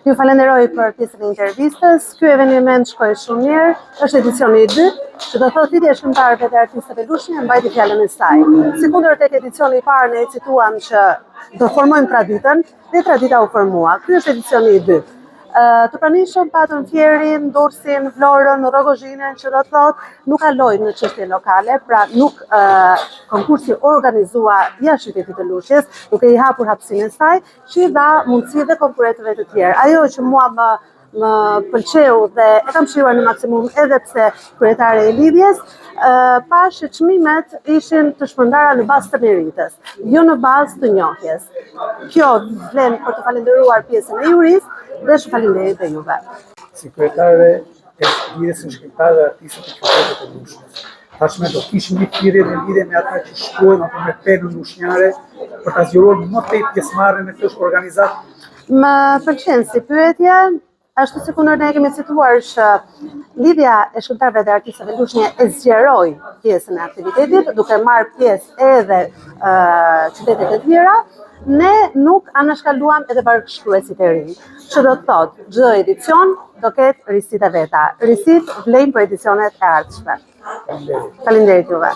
Ju falenderoj për pjesën e intervistës. Ky eveniment shkoi shumë mirë. Është edicioni i dytë, që do thotë Lidhja e Shkrimtarëve dhe Artistëve Lushnje mbajti fjalën e saj. Sikundër tek edicioni i parë ne e cituam që do formojmë traditën dhe tradita u formua. Ky është edicioni i dytë. Të pranishëm patëm Fierin, Durrësin, Vlorën, Rrogozhinën, që do të thotë nuk kaloi në çështje lokale, pra nuk konkursi organizua jashtë qytetit të Lushnjës, duke i hapur hapësinë e saj, që i dha mundësi dhe konkurrentëve të tjerë. Ajo që mua më më pëlqeu dhe e kam shijuar në maksimum edhe pse kryetare e lidhjes, pashë që çmimet ishin të shpërndara në bazë të meritës, jo në bazë të njohjes. Kjo vlen për të falënderuar pjesën e jurisë dhe shumë faleminderit dhe juve. Si kryetare e Lidhjes së Shkrimtarëve dhe Artistëve të qytetit të Lushnjës. Tashmë do kishim një thirrje në lidhje me ata që shkruajnë apo me penën lushnjare për ta zgjeruar më tej pjesëmarrjen në këtë organizatë. Më pëlqen si pyetje, ashtu sikundër ne kemi cituar që Lidhja e Shkrimtarëve dhe Artistëve Lushnje e zgjeroi pjesën e aktivitetit, duke marrë pjesë edhe qytetet e tjera, ne nuk anashkaluam edhe vargshkruesit e rinj. Që do të thotë, çdo edicion do ketë risitë e veta. Risitë vlejnë për edicionet e ardhshme. Faleminderit juve.